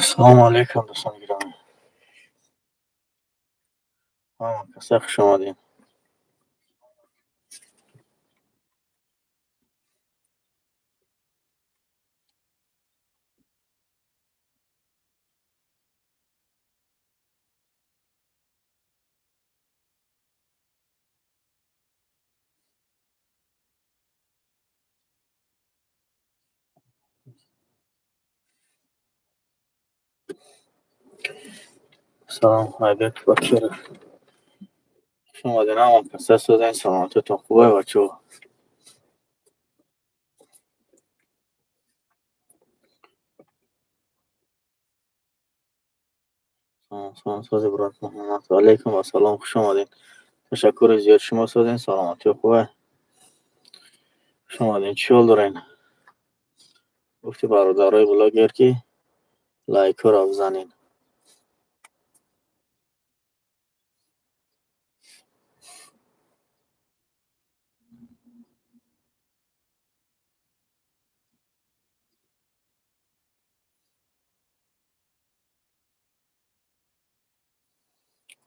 Салому алейкум, дӯстони гиромӣ. Ҳама каса хуш омадед. Салом, Айбек Бакиров. Хуш омадед, ҳама каса созен, саломатиятон хубе, бачаҳо? Салом, салом, сози брат Муҳаммад. Ва алейкум ассалом, хуш омадед. Ташаккури зиёд, шумо созен, саломатиё хубе? Хуш омадед, чӣ ҳол дорен? Гуфти бародарои блогер, ки лайкҳоро бизанед.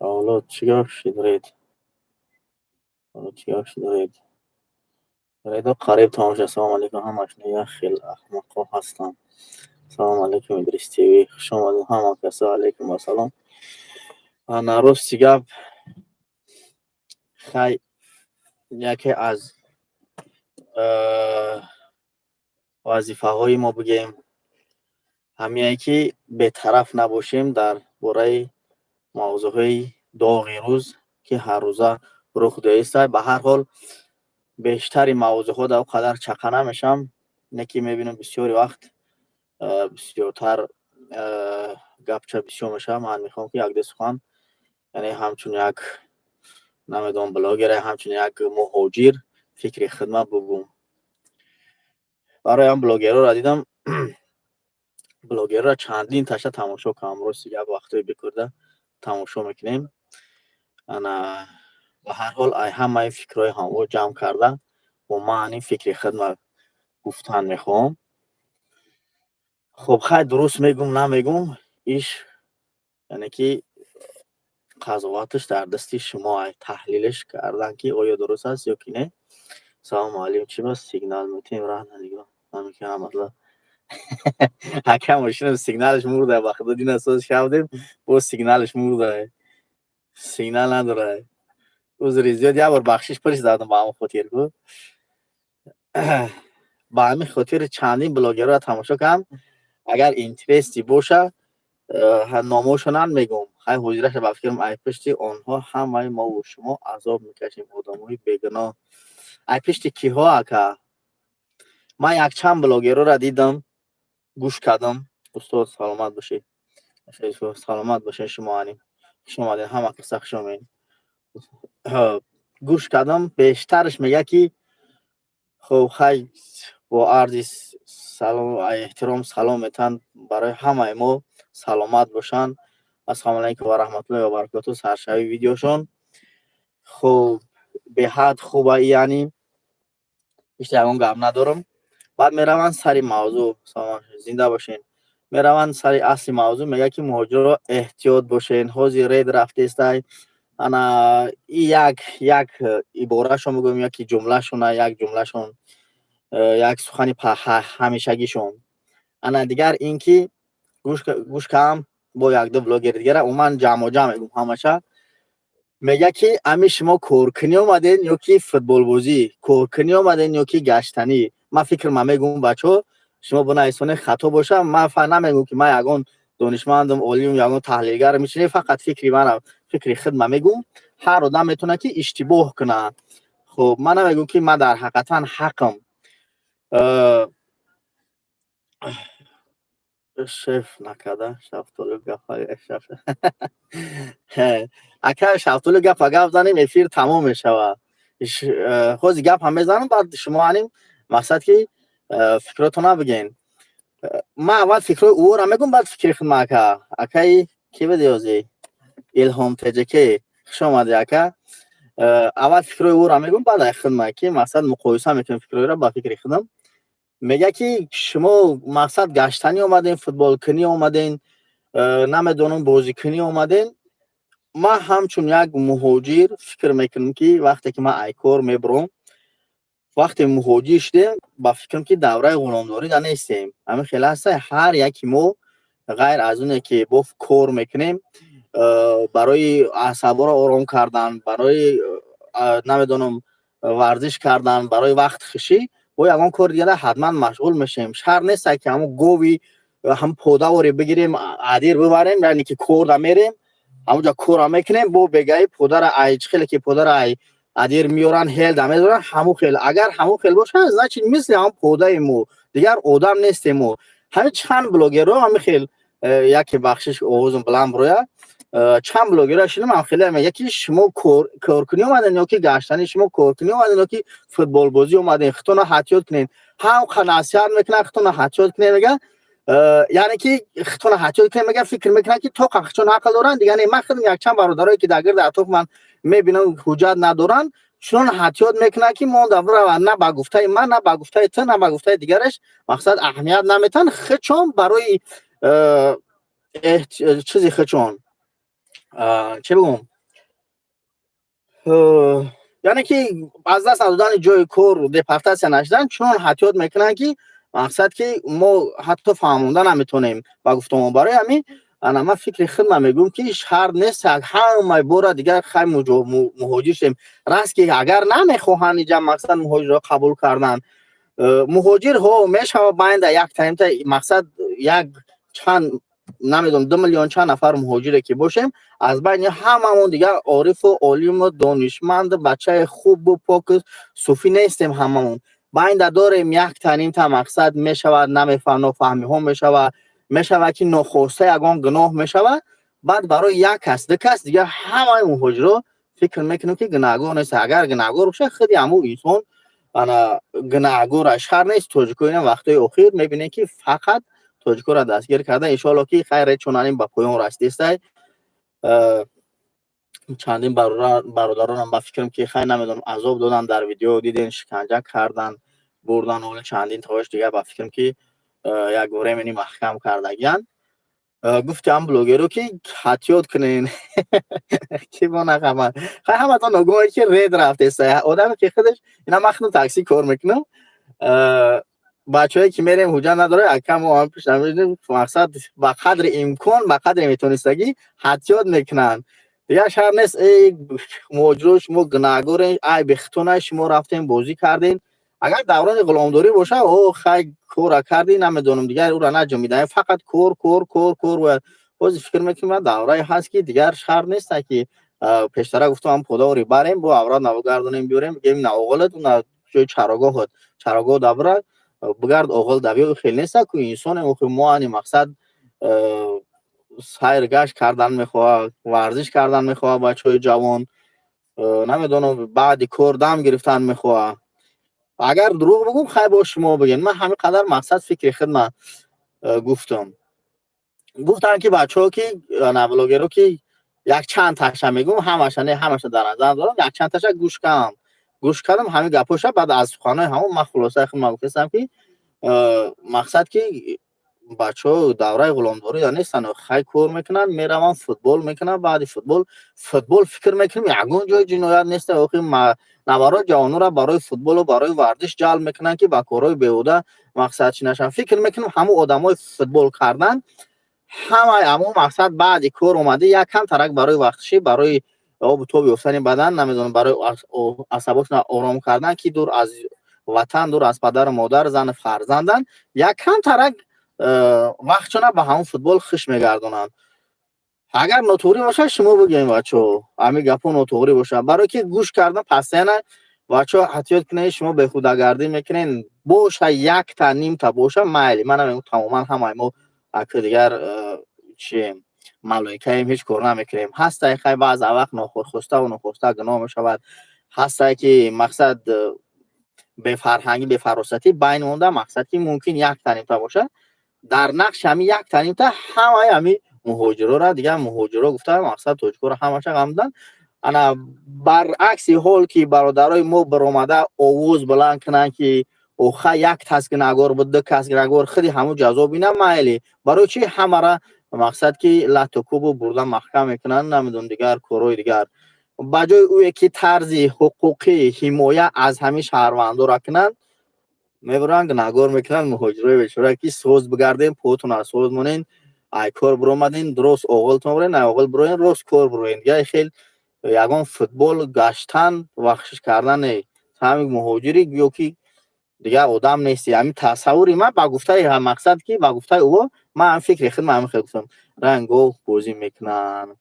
Авлод, чӣ гап шид, ред? Авлод, чӣ гап шид, ред? Редо қариб тамом шуд. Ассалому алейкум, ҳамашон як хел аҳмақҳо ҳастанд. Салому алейкум, Идрис ТВ. Хуш омадед ҳама каса, алейкум ассалом. Ана, рости гап, хай, яке аз вазифаҳои мо бигем ҳамине, ки бетараф набошем дар бораи мавзӯъҳои доғи рӯз, ки ҳаррӯза рух доистад. Ба ҳар ҳол, бештари мавзӯъҳо дар он қадар чақа намешавам, не ки мебинам, бисёри вақт бисёртар гапча бисёр мешавад. Ман мехоҳам, ки якде сухан, яъне ҳамчун як, намедонам, блогере, ҳамчун як муҳоҷир фикри хидмат бугум. Барои ҳам блогерҳоро дидам, блогерҳоро чандин таша тамошо кардам. Рости гап, вақтҳои бекорда тамошо мекунем. Ана, ба ҳар ҳол, ай ҳамаи фикрҳои ҳамво ҷамъ карда, бо маъни фикри хидмат гуфтан мехоҳам. Хуб, хай, дуруст мегум, намегум, иш, яъне ки қазоваташ дар дасти шумо, ай таҳлилаш кардан, ки оё дуруст аст ё ки не. Салом, муаллим, чӣ бас сигнал метем, раҳна нигоҳ намекунам, матлаб ҳака мошинам сигналаш мурда, ба худо, дина соз шавдем, боз сигналаш мурда, сигнал надорад. Узри зиёд, як бор бахшиш пурсидам ба ҳамон хотир ку. Ба ҳамин хотир чандин блогерҳоро тамошо кардам. Агар интересный боша, номҳошонам мегӯм. Хай, ҳозираша ба фикрам, ай пушти онҳо ҳамаи мову шумо азоб мекашем, одамои бегуноҳ. Ай пушти киҳо, ака? Ман якчанд блогерҳоро дидам, гӯш кардам. Устод, саломат бошед, саломат бошед шумо, ани хуш омадед, ҳама каса хуш омадед. Гӯш кардам, бештараш мегӯяд, ки хуб, хай, бо арзи салом, эҳтиром салом метаҳанд барои ҳамаи мо, саломат бошанд, ассалому алайкум ва раҳматуллоҳи ва баракоту. Саршавии видеошон хуб, беҳад хуба, яъни ҳеҷ ягон гап надорам. Баъд мераванд сари мавзӯъ, зинда бошен, мераванд сари асли мавзӯъ, мегӯяд, ки муҳоҷирро эҳтиёт бошен, ҳозир рейд рафтестай. Ана, и як иборашон мегӯем, яки ҷумлашона, як ҷумлашон, як сухани ҳамешагишон. Ана, дигар ин ки гӯш кардам бо якду блогери дигара, умуман ҷамъоҷамъ мегӯм ҳамаша. Мега, ки ами шумо коркунӣ омаден ё ки футболбозӣ, коркунӣ омаден ё ки гаштанӣ? Ман фикр ма мегӯм, бачаҳо, шумо бинависонед, хато бошам. Ман намегӯм, ки ман ягон донишмандам, олим, ягон таҳлилгарам, ичине. Фақат фикри манам, фикри худма мегӯм. Ҳар одам метавонад, ки иштибоҳ кунад. Хуб, ман намегӯм, ки ман дар ҳақиқатан ҳаққам. Шеф накарда шафтолу гапа. Ака, шафтолу гапа гап занем, эфир тамом мешавад. Ҳози гап ҳам мезанам, баъд шумо аним мақсад, ки фикротона бигӯен. Ман аввал фикрҳои ӯро мегӯм, баъд фикри худма. Ака, акаи ки буди ҳозӣ, Илҳом Теҷеке, хуш омадӣ, ака. Аввал фикрҳои ӯро мегӯм, баъд ай худма, ки мақсад муқоиса мекунем фикрҳоеро ба фикри худам. Мега, ки шумо мақсад гаштанӣ омадем, футболкунӣ омаден, намедонам, бозикунӣ омаден. Ман ҳамчун як муҳоҷир фикр мекунам, ки вақте ки ман ай кор мебурам, вақте муҳоҷир шудем, ба фикрам, ки давраи ғуломдорӣ да нестем. Ҳамин хел ҳаста. Ҳар яки мо, ғайр аз оне ки бо кор мекунем, барои асаборо ором кардан, барои намедонам, варзиш кардан, барои вақт хушӣ, бо ягон кори дигара ҳатман машғул мешавем. Шарт нест, ки ҳамун гови ҳам подаворе бигирем, адир бибарем, яъне ки корда мерем, ҳамунҷа кора мекунем, бо бегаи подара ай чӣ хеле ки подара ай адир меёранд, ҳелда мезоранд, ҳамун хел. Агар ҳамун хел бошад, значит, мисли ҳамун подаи мо, дигар одам нестем мо. Ҳамин чанд блогерро ҳамин хел, яке, бахшиш, овозум баланд буроя, чанд блогерро шинам, ҳам хеле мега, ки шумо коркунӣ омаден ё ки гаштанӣ, шумо коркунӣ омаден ё ки футболбозӣ омаден, худтона ҳатиёт кунед. Ҳам насиҳат мекунад, худтона ҳатиёт кунед мега, яъне ки худтона ҳатиёт кунед мега. Фикр мекунад, ки то қахчон ақл доранд, дигар не. Ман худам якчанд бародарое, ки дар гирди атроф ман мебинам, ҳуҷҷат надоранд, чунон ҳатиёт мекунад, ки монда биравад. На ба гуфтаи ман, на ба гуфтаи ту, на ба гуфтаи дигараш мақсад аҳамият наметаҳанд. Худшон барои чизи худшон, чӣ бигӯм, яъне ки аз даст надодани ҷои кор, депортатсия нашудан, чунон ҳатиёт мекунанд, ки мақсад, ки мо ҳатто фаҳмонда наметавонем ба гуфтамон. Барои ҳамин ана ман фикри худма мегӯм, ки шарт нест ҳамаи бора дигар хай муҳоҷир шудем. Раст, ки агар намехоҳанд иҷа мақсад муҳоҷирро қабул кардан, муҳоҷирҳо мешава байнда як таимта мақсад як чанд, намедонам, 2 миллион чанд нафар муҳоҷире ки бошем, аз байни ҳамамон дигар орифу олиму донишманду бачаи хубу поку суфӣ нестем. Ҳамамон байнда дорем як танимта мақсад мешавад, намефаҳм, нофаҳмиҳо мешавад, мешавад, ки нохоста ягон гуноҳ мешавад. Баъд барои як кас, ду кас дигар ҳамаи муҳоҷиро фикр мекунем, ки гунаҳгор нест. Агар гунаҳгор бошад, худи ҳамун инсон ана гунаҳгор. Шарт нест тоҷико. Ина вақтҳои охир мебинем, ки фақат тоҷикоро дастгир карда. Иншоалло, ки хайре, чунанин ба поён расидистай. Чандин бародаронам, ба фикрам, ки хай, намедонам, азоб додан, дар видео диден, шиканҷа кардан, бурдан. Ҳоли чандин тоиш дигар, ба фикрам, ки як времени маҳкам кардагиянд. Гуфтиам блогеро, ки ҳатиёт кунен, ки бо нахабар. Хай, ҳаматон огоҳе, ки рейд рафтеста. Одаме, ки худаш ина, ман худам такси кор мекунам, бачаҳое, ки мерем, ҳуҷҷат надорад, акам мақсад ба қадри имкон, ба қадри метонистагӣ ҳатиёт мекунанд. Дигар шарт нест, эй муҳоҷиро, шумо гунаҳгорен, айби худтона, шумо рафтем, бозӣ кардем. Агар даврони ғуломдорӣ боша, о хай, кора кардӣ, намедонам, дигар ӯра наҷамида, фақат кор, кор, кор, кор бояд. Ҳозир фикр мекунам, даврае ҳаст, ки дигар шарт неста, ки пештара гуфтам, подавори барем, бо аврат навгардонем, биёрем, бигем, на оғолат, на ҷои чарогоҳот, чарогоҳ дабра бигард, оғол давё. Хел неста ку, инсонем охи мо. Ани мақсад сайр гашт кардан мехоҳад, варзиш кардан мехоҳад, бачаҳои ҷавон, намедонам, баъди кор дам гирифтан мехоҳад. Агар дурӯғ бигӯм, хай, бо шумо бигӯед. Ман ҳамин қадар мақсад фикри худма гуфтам. Гуфтам, ки бачаҳо, ки блогеро, ки як чанд таша мегӯм, ҳамаша не, ҳамаша дар назар дорам, як чанд таша гӯш кардам, гӯш кардам ҳамин гапҳоша. Баъд аз суханҳои ҳамон ман хулосаи худма гуфтастам, ки мақсад, ки бачаҳо давраи ғуломдорӣ нестанд. Хай, кор мекунанд, мераванд, футбол мекунанд. Баъди футбол, футбол, фикр мекунем, ягон ҷои ҷиноят нест. Охи наварои ҷавононро барои футболу барои варзиш ҷалб мекунанд, ки ба корҳои беҳуда мақсад чӣ нашаванд. Фикр мекунам, ҳамун одамои футбол кардан, ҳамаи ҳамун мақсад баъди кор омада, якам тарак барои вақтшӣ, барои Обу тоб ёфтани бадан, намедонам, барои асабошона ором кардан, ки дур аз ватан, дур аз падару модар, зану фарзанданд, як камтарак вақтшона ба ҳамон футбол хуш мегардонанд. Агар нотуғрӣ бошад, шумо бигӯем, бачаҳо, ҳамин гапҳо нотуғрӣ бошад, барое ки гӯш кардан постоянно. Бачаҳо, эҳтиёт кунед, шумо бехудагардӣ мекунед. Боша, якта нимта боша, майли, ман намегӯям тамоман ҳамаи мо ака дигар чием, малоикаем, ҳеҷ кор намекунем. Ҳастае, хай, баъзан вақт нохоставу нохоста гуноҳ мешавад. Ҳастае, ки мақсад бефарҳангӣ, бефаросатӣ байн монда, мақсад ки мумкин якта нимта бошад. Дар нақши ҳамин якта нимта ҳамаи ҳамин муҳоҷирора, дигар муҳоҷиро гуфта, мақсад тоҷикоро ҳамаша ғам дидан. Ана баръакси ҳол ки бародарои мо баромада овоз баланд кунанд, ки оха, як кас гунаҳгор буд, ду кас гунаҳгор, худи ҳамун ҷазо бина, майли. Барои чӣ ҳамара мақсад ки лату кубу бурда маҳкам мекунанд, намедонам, дигар корҳои дигар, ба ҷои ӯе ки тарзи ҳуқуқӣ ҳимоя аз ҳамин шаҳрвандора кунанд, мебаранд, гунаҳгор мекунанд муҳоҷирои бечора, ки соз бигардем, поотона соз монен, ай кор биромаден, рост оғилтон бирен, ай оғил бироен, рост кор бироен. Дигар хел ягон футбол гаштан, вахшиш кардан не. Ҳамин муҳоҷири гӯё ки дигар одам нести. Ҳамин тасаввури ман, ба гуфтаи мақсад ки ба гуфтаи ӯ, ман ҳам фикри худ ман ҳамин хел гуфтам. Рангов бозӣ мекунанд.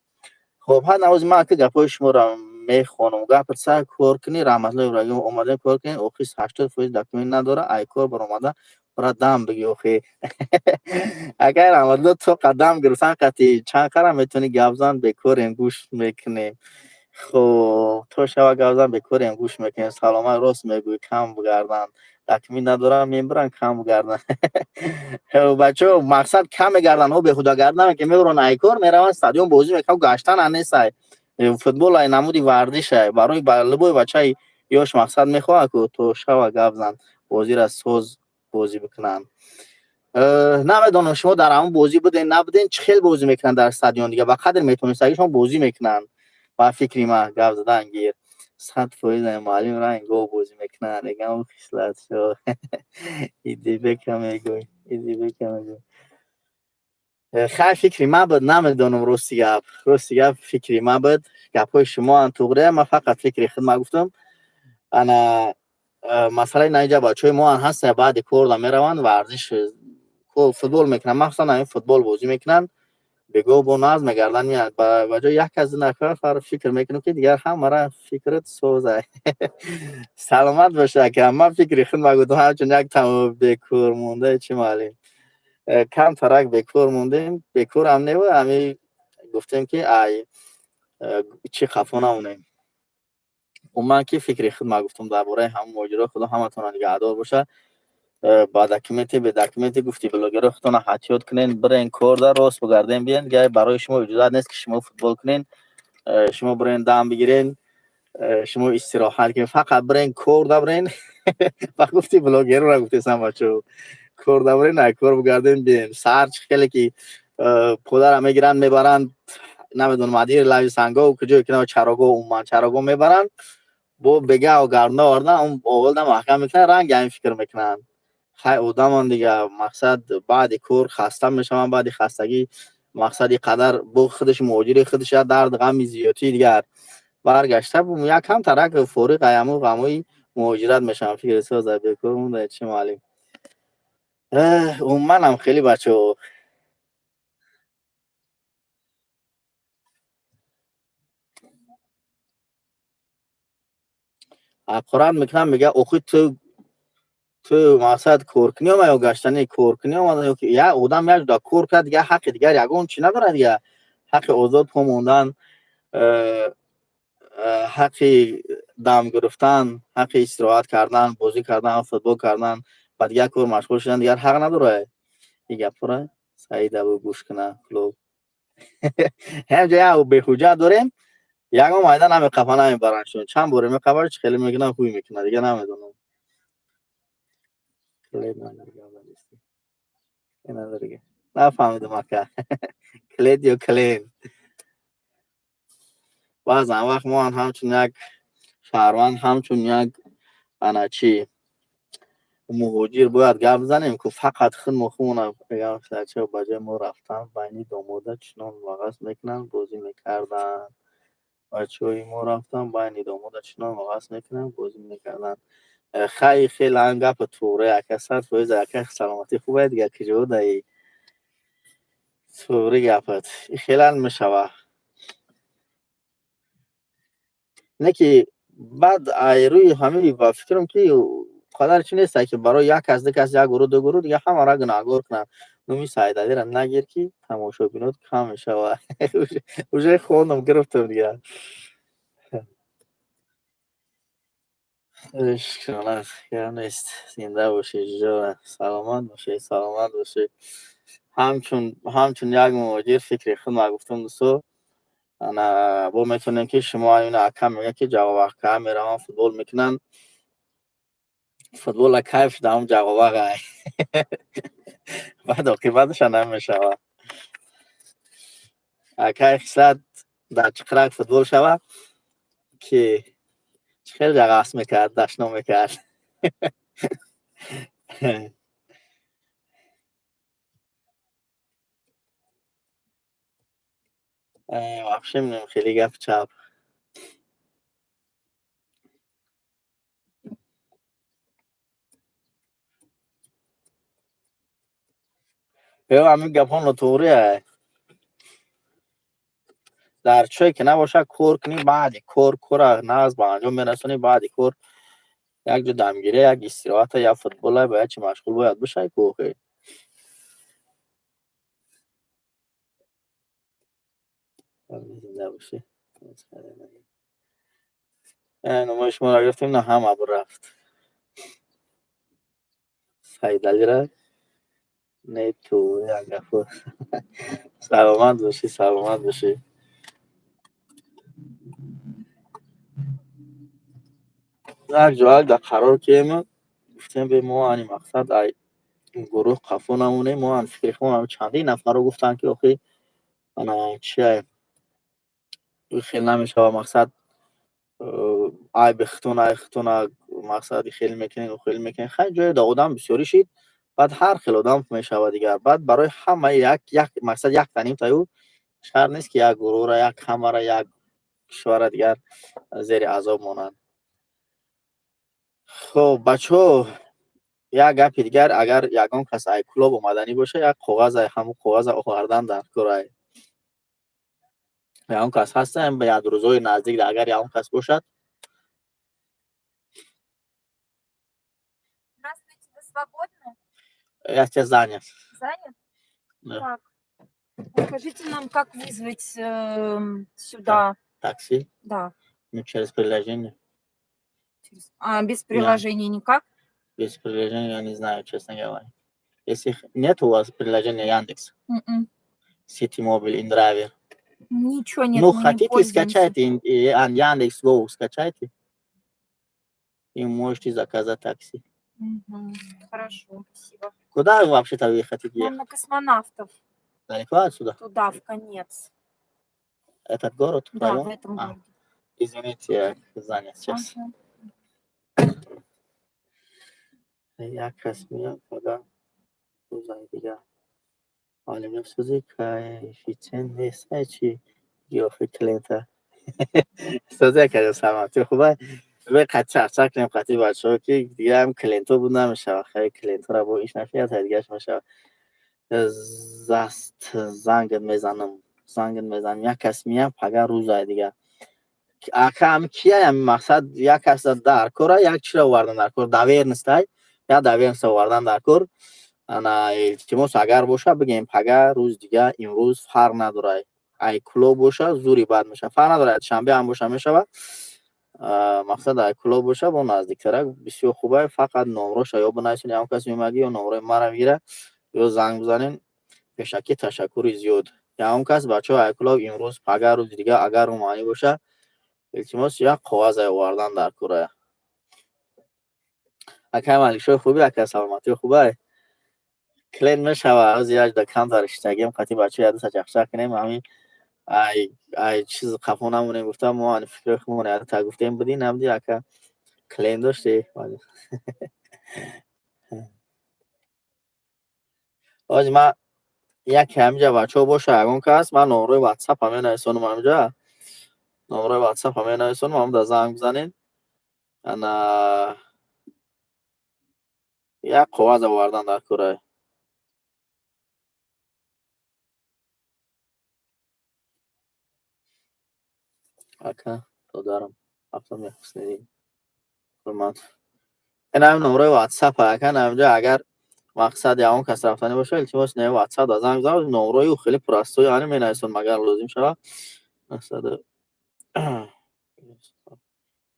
Хоб, ҳар навози ман ки гапҳои шуморо мехонам. Гап сар кор кунӣ, Раҳматулло Иброҳим, омадем кор кунем, охи 80% документ надора, ай кор баромада бара дам бигӣ. Охи, агар Раҳматулло то қадам гирифтан қати чанд қара метавонӣ гап зан, бекорем, гӯш мекунем. Хоб, то шава гап зан, бекорем, гӯш мекунем. Саломат, рост мегӯӣ, кам бигарданд, документ надорам, мебаранд, кам бигарданд. Бачаҳо, мақсад кам мегарданд, ҳо, бехудагард ки мебаранд, ай кор мераванд стадион, бозӣ мекунанд, гаштан несай. Футбол ай намуди варзишай барои любой бачаи ёш, мақсад мехоҳад ку то шава гап зан, бозира соз бозӣ бикунанд. Намедонам, шумо дар ҳамон бозӣ буден, набуден, чӣ хел бозӣ мекунанд дар стадион, дига ба қадр метонистагӣ шумо бозӣ мекунанд. Ба фикри ман, гап задан гир, 100% муаллим рангов бозӣ мекунанд. Эгам хислат шо идибека мегӯй, идибека мегӯй. Хай, фикри ман буд, намедонам, рости гап, рости гап, фикри ман буд. Гапҳои шумоам туғрия, ман фақат фикри худ ма гуфтам. Ана масъалаи наиҷа бачаҳои мо ҳаста, баъди корда мераванд, варзиш, футбол мекунанд, махсусан ҳамин футбол бозӣ мекунанд, бегоҳ бо назм мегарданд, меянд. Ба ҷои як кас нафар фикр мекунам, ки дигар ҳамара фикрат соза. Саломат боша, ака, ман фикри худ ма гуфтам, ҳамчун як бекор монда. Чӣ, муаллим, камтарак бекор мондем, бекорам нева, ҳами гуфтем, ки ай чӣ хафо намонем. Умуман ки фикри худ ма гуфтам дар бораи ҳамон моҷиро. Худо ҳаматонро нигаҳдор боша. Ба документи, бе документи гуфти блогеро, худтона эҳтиёт кунен, бирен корда, рост бигарден, биен. Дигар барои шумо иҷозат нест, ки шумо футбол кунен, шумо бирен дам бигирен, шумо истироҳат кунен. Фақат бирен корда, бирен, ба гуфти блогерора гуфтесам, бачаҳо, корда бирен, ай кор бигарден, биен. Саҳар чӣ хеле ки подарам мегиранд, мебаранд, намедонам, адири лави сангов куҷое ки чарогоҳ, умуман чарогоҳ мебаранд, бо бегаҳ гарда овардан, он оғилда маҳкам мекунанд, ранги ҳамин фикр мекунанд. Хай, одамон дига, мақсад, баъди кор хаста мешаванд, баъди хастагӣ, мақсад, и қадар бо худаш муҳоҷири худаш дард, ғами зиёдтӣ, дигар баргашта як камтарак фориғ аяму ғамои муҳоҷират мешаванд. Фикри соза, бекор монда. Чӣ, муаллим, умуманам хеле, бачаҳо, ҳақорат мекунам, мега: «Охи, ту мақсад коркунӣ омад ё гаштанӣ? Коркунӣ омад ё як одам як ҷуда кор кард, дигар ҳаққи дигар ягон чӣ надорад, дигар ҳаққи озод по мондан, ҳаққи дам гирифтан, ҳаққи истироҳат кардан, бозӣ кардан, футбол кардан, ба дигар кор машғул шудан дигар ҳақ надорад». Ин гапҳоро Саид Абу гӯш куна клуб. Ҳамҷо як беҳуҷҷат дорем, ягон майда намеқапа, намебарандшон. Чанд боре меқапад, чӣ хеле мекунад, ҳуй мекунад, дигар намедонам. Нафаҳмидам, ака, клет ё клен. Баъзан вақт мо ҳамчун як шаҳрванд, ҳамчун як ана чӣ муҳоҷир бояд гап занем, ку фақат худ худмона. Ба ҷои мо рафтан байни домода чунон вағаз мекунанд, бозӣ мекарданд. Бачаҳои мо рафтан байни домода чунон ҳавас мекунанд, бозӣ мекарданд. Хай, хеле ҳам гапа туғре, ака, 100%. Ака, саломатӣ хубе, дига киҷо даи туғри гапат хелан мешава. Не ки баъд ай рӯи ҳамин ба фикрам, ки қадар чи нест, ки барои як кас, ду кас, як гурӯҳ, ду гурӯҳ дига ҳамаро гунаҳгор кунанд. Номи Саидалиро нагир, ки тамошобинот кам мешава. Уже хондам, гирифтам дига. Шукрона, гап нест. Зинда бошед, ҷона, саломат бошед, саломат бошед. Ҳамчун як муҳоҷир фикри худма гуфтам, дӯсто. Ана бо метавонем, ки шумо ина ака мегӯяд, ки ҷавобака мераванд, футбол мекунанд. Футбола кайф шуда, ҳам ҷавобаға, баъд оқибаташа намешавад. Акай хислат дар чиқирак футбол шава, ки чӣ хел ҷағас мекард, дашном мекард. Вообще хеле гапи чап. Ё ҳамин гапҳо нотуғрие. Дар чое ки набошад, кор кунӣ, баъди кор кора нағз ба анҷом мерасонӣ, баъди кор як ҷо дамгирӣ, як истироҳата, як футбола, ба як чи машғул бояд бошай ку охи. Зинда бошӣ. Номои шуморо гирифтем, на ҳама рафт. Саидалира не ту як гапо. Саломат бошӣ, саломат бошӣ. Як ҷоак дар қарор кием, гуфтем, бе мо ани мақсад ай гурӯҳ қафо намонем, мо ан фикри худмон. Чандин нафарро гуфтанд, ки охи, ана чия, хел намешава, мақсад айби хитон, ай хитона, мақсад хел мекунем, хел мекунем. Хай, ҷое да одам бисёрӣ шид, баъд ҳар хел одам мешава дигар. Баъд барои ҳама як як мақсад як таним таю шарт нест, ки як гурӯҳра, як ҳамара, як кишвара дигар зери азоб монанд. Хоб, бачаҳо, як гапи дигар: агар ягон кас ай Кӯлоб омаданӣ боша, як коғаз, ай ҳамун коғаза овардан дар кор. Ай ягон кас ҳастам ба як рӯзҳои наздик, агар ягон кас бошад. Здравствуйте, вы свободны? Я сейчас занят. Занят? Да. Так. Скажите нам, как вызвать сюда? Такси? Да. Ну, через приложение. Через. А без приложения никак? Без приложения я не знаю, честно говоря. Если нет у вас приложения Яндекс, М-м. Сити Мобил, Индрайвер. Ничего нет, Ну, мы не хотите, пользуемся. Скачайте Яндекс Go, скачайте. И можете заказать такси. Мгм. Хорошо, спасибо. Куда вы вообще-то вы хотите Нам ехать? На космонавтов. Далеко отсюда? Туда, в конец. Этот город? Да, Район? в этом А, городе. Извините, я занят сейчас. Ага. Як кас меяд, фақат рӯзаи дигар. Олимҷон, сӯзи коэффициент нест, ай чи гиёхи клиента. Сӯзи, акаҷон, саломатӣ хуба? Бе қати чақчақ кунем қати бачаҳо, ки дига ҳам клиентҳо буд намешавад. Хеле клиентҳоро бо иш нашият, дигаш мешавад. Заст зангат мезанам, зангат мезанам. Як кас меяд, пага рӯзаи дигар. Ака, ами кия ами мақсад як кас дар кора, як чиро овардан дар кор, доверенность ай, як доверенность овардан дар кор. Ана илтимос, агар боша, бигем пага, рӯз дига, имрӯз фарқ надорад. Ай Кӯлоб боша, зури бад мешава. Фарқ надорад, шанбе ҳам боша мешава. Мақсад ай Кӯлоб боша, бо наздиктарак бисёр хубай. Фақат номроша ё бинависен, ягон кас меомаги, ё номрои мара мегира, ё занг бизанен. Пешакӣ ташаккури зиёд. Ягон кас, бачаҳо, ай Кӯлоб имрӯз, пага, рӯзи дига агар омаданӣ боша, илтимос, як коғаз овардан дар кора. Акай Маликшоҳ, хубӣ, ака, саломатӣ хубай? Клиент мешава, ҳози як да камтар иштагием қати бачаҳо, як дута чақчақ кунем, ҳамин ай ай чиз қафо намонем гуфтам, мо ани фикри худмон як дута гуфтем, будӣ набудӣ, ака, клиент доштӣ? Ҳози ман яке ҳаминҷа бачаҳо боша, ягон кас, ман номрои ватсапам менависонам ҳаминҷа. Номерои ватсапа менависонам, ҳамда занг бизанед. Ана, як коғаз овардан дар кӯрай. Ака, додарам, ҳафтам Ҳусниддин. Ҳурмат. Ин ҳамин номерои ватсапа, ака, ҳаминҷо агар мақсад ягон кас рафтанӣ боша, илтимос, не, ватсап да занг бизанед, номерои ӯ хеле простой, ани менависонам, агар лозим шавад.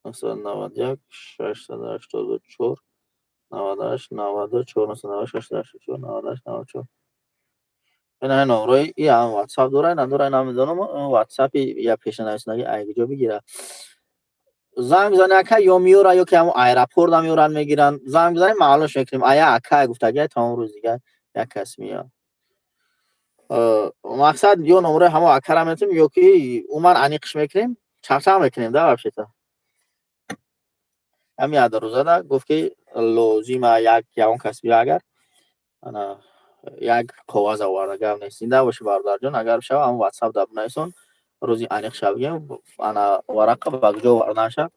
991 684 98 94 996 684 98 94. Ин ҳамин номерои и ҳам ватсап дора, надора, намедонам, ватсапи я пешнависонаги айгиҷо бигира. Занг бизанед, ака, ё меёра, ё ки ҳамон аэропорта меёранд, мегиранд. Занг бизанед, маълумш мекунем. Ая ака гуфтагиай, тамом рӯз дигар як кас меояд. Мақсад, ё номерои ҳамон акара метавонем, ё ки умуман аниқш мекунем, чақчақ мекунем да вообще-то. Ҳамин як рӯзада гуфт, ки лозима як ягон кас биё, агар ана як коғаз оварда, гап нест. Зинда бошӣ, бародарҷон, агар шава, ҳамон ватсап да бинависон, рӯзи аниқ ша бигем, ана варақа ба куҷо оварданша,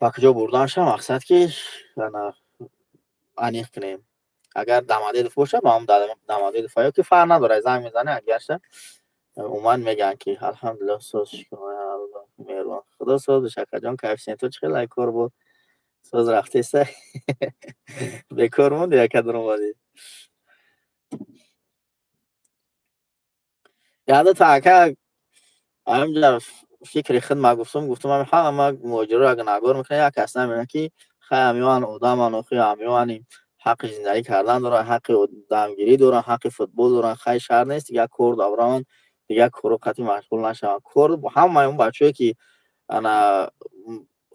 ба куҷо бурданша, мақсад ки ана аниқ кунем. Агар Домодедово боша, ба ҳамон Домодедово, ё ки фарқ надорад, занг мезанӣ, агарша умуман мегӯянд, ки алҳамдулиллоҳ, соз, шукр, Аллоҳ меҳрубон. Худо соз, акаҷон, коэффициентҳо чӣ хел ай кор буд? Соз рафтеста? Бекор монди, ака, даромадӣ. Якдута ака ҳаминҷа фикри худ ма гуфтум, гуфтум, ҳама муҳоҷирро гунаҳгор мекунад, як кас намегӯяд, ки хай, ҳамёан одаман, охи ҳамёани ҳаққи зиндагӣ кардан доранд, ҳаққи дамгирӣ доранд, ҳаққи футбол доранд. Хай, шарт нест дигар кор давраванд, дигар корро қатъи машғул нашаванд. Кор ҳамаи он бачаҳое ки ана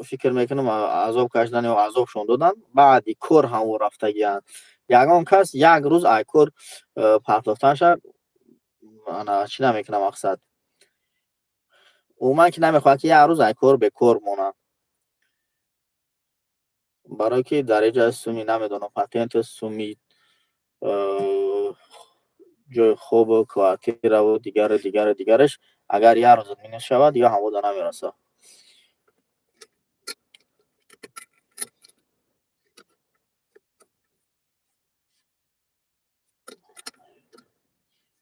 фикр мекунам азоб кашидан ё азобшон додан, баъди кор ҳамон рафтагианд. Ягон кас як рӯз ай кор партофтанша ана чӣ намекунад, мақсад, умуман ки намехоҳад, ки як рӯз ай кор бекор монад, барое ки дар иҷа суми, намедонам, патенту суми ҷои хобу квартираву дигару дигару дигараш, агар як рӯз минус шавад, дигар ҳамода намерасад.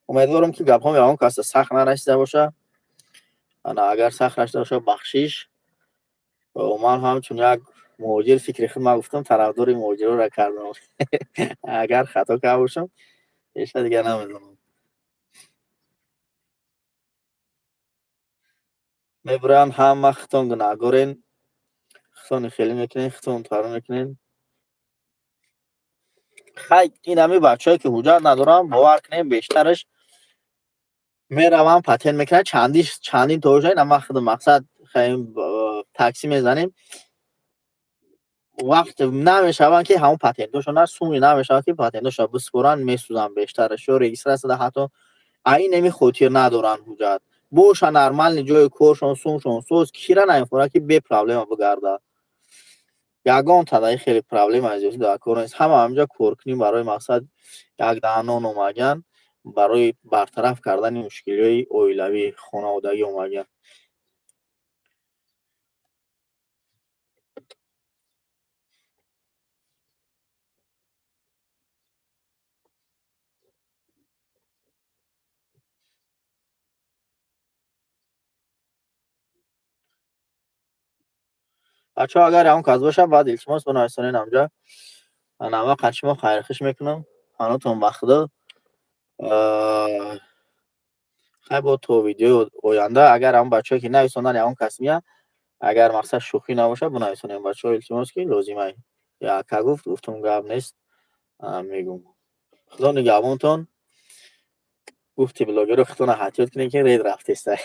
Умедворам, ки гапҳоам ягон каса сахт нарасида бошад. Ана, агар сахт расида бошад, бахшиш. Ман ҳамчун як муҳоҷир фикри худ ман гуфтам, тарафдори муҳоҷирора кардам. Агар хато карда бошам, бештар дигар намедонам. Мебуранд, ҳама худтон гунаҳгорен, худтон хеле мекунен, худтон тару мекунен. Хай, ин ҳами бачаҳое ки ҳуҷҷат надоранд, бовар кунем, бештараш мераванд, патент мекунанд, чандин тоша. Ина ман худам, мақсад, такси мезанем, вақт намешаванд, ки ҳамон патентошона суми намешавад, ки патентошро биспоранд, месӯзанд бештараш ё регистрация, ҳатто ай неми хотир надоранд. Ҳуҷҷат боша, нормальный ҷои коршон, сумшон соз, кира намефорад, ки бе проблема бигарда. Ягон тадаи хеле проблема зиёдӣ дар кор нест. Ҳама ҳаминҷа коркунӣ барои, мақсад, як даҳанон омаган, барои бартараф кардани мушкилиҳои оилавӣ, хонаводагӣ омаган. Бачаҳо, агар ягон кас бошад, баъд илтимос, бинависонед ҳамҷа. Ана, ман қадши шумо хайрхуш мекунам, ҳанутон ба Худо. Хай, бо то видеои оянда. Агар ҳамон бачаҳое ки нависондан, ягон кас меяд, агар мақсад шӯхӣ набошад, бинависонем, бачаҳо, илтимос, ки лозимай. Яка гуфт, гуфтум, гап нест, мегум. Худо нигаҳбонтон. Гуфти блогеро, худтона эҳтиёт кунед, ки рейд рафтеста.